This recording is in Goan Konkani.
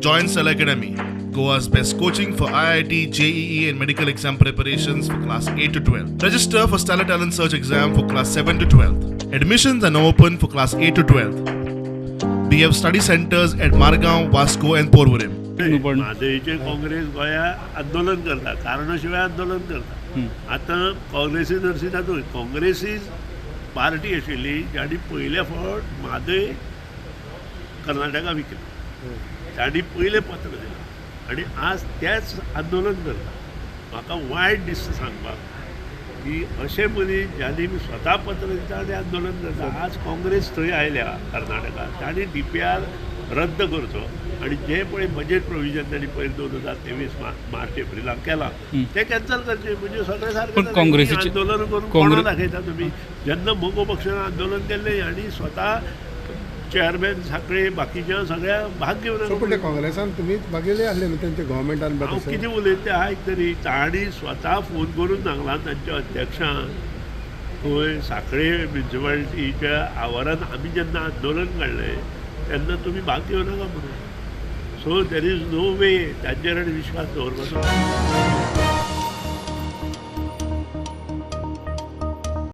Join Stellar Academy, Goa's best coaching for IIT, JEE and medical exam preparations for class 8 to 12. Register for Stellar Talent Search exam for class 7 to 12. Admissions are now open for class 8 to 12. We have study centers at Margao, Vasco and Porvorim. पण म्हादयचें काँग्रेस गोंया आंदोलन करता, कारणा शिवाय आंदोलन करता. आतां काँग्रेसी जर्सी तातूंत काँग्रेसी पार्टी आशिल्ली जाणी पयले फावट म्हादय कर्नाटका विकली, तांणी पयलें पत्र दिलां आनी आज तेच आंदोलन करता. म्हाका वायट दिसता सांगपाक की अशे मनीस ज्यांनी स्वता पत्र दिता आनी आंदोलन करता. आज काँग्रेस थंय आयल्या कर्नाटकात, तांणी DPR रद्द करचो आनी जे पळय बजेट प्रोविजन तांणी पयर 2023 मार्च एप्रिलाक केलां तें कॅन्सल करचें. म्हणजे सगळें सारकें. पण काँग्रेसीचे आंदोलन करून कोणा दाखयता तुमी? जेन्ना मगो पक्षान आंदोलन केल्लें आनी स्वता चेअरमॅन साखळे बाकीच्या सगळ्या भाग घेवन. पूण ते काँग्रेसान तुमी भागिल्ले आसले न्हू तेंच्या गव्हर्मेंटान? हांव कितें उलयता तें आयक तरी. तांणी स्वता फोन करून सांगलां तांच्या अध्यक्षान खंय साखळे म्युनिसिपालिटीच्या आवारान आमी जेन्ना आंदोलन काडलें तेन्ना तुमी भाग घेवं नाका म्हणून. So there is no way तांचेर आनी विश्वास दवरपाचो.